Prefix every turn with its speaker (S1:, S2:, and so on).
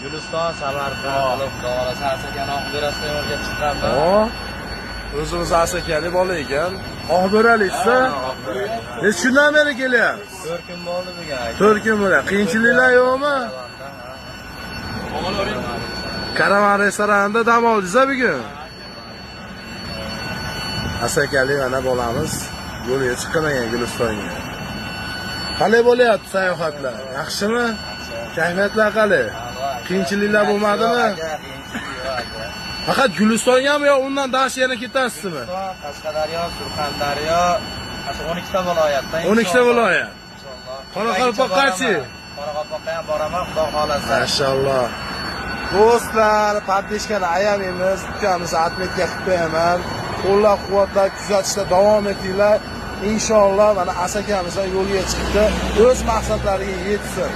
S1: Guliston, Samarqand qilib, xudo xohlasa, Asakani Oqberasida yo'lga chiqqanman.
S2: O, o'zimiz asakali bola ekan. Oqbo'ralisiz? Necha kundan beri kelyapsiz?
S1: 4 kun bo'ldi bugun, aka.
S2: 4 kun bo'ladi. Qiyinchiliklar yo'qmi? Karavan restoranida dam oldingiz bugun? Asakali mana bolamiz yo'lga chiqqan ekan Gulistonga. Qalay bo'lyapti sayohatlar? Yaxshimi? Kayfiyatlar qalay? Qiyinchiliklar bo'lmadimi?
S1: Aka, qiyinchilik yo'q, aka.
S2: Faqat Gulistongami yo undan dash yana ketasizmi?
S1: Guliston, Qashqadaryo, Surxondaryo, shu 12 ta viloyatda.
S2: 12 ta viloyat.
S1: Inshaalloh.
S2: Qoraqalpoqqachi?
S1: Qoraqalpoqqa ham boraman, xudo xohlasa.
S2: Mashalloh. Do'stlar, поддержка ni ayamaymiz. Ukamizni отметка qilib qo'yaman. Qo'llab-quvvatlab kuzatishda davom etinglar. Inshaalloh mana asakamiz ham yo'lga chiqdi. O'z maqsadlariga yetsin.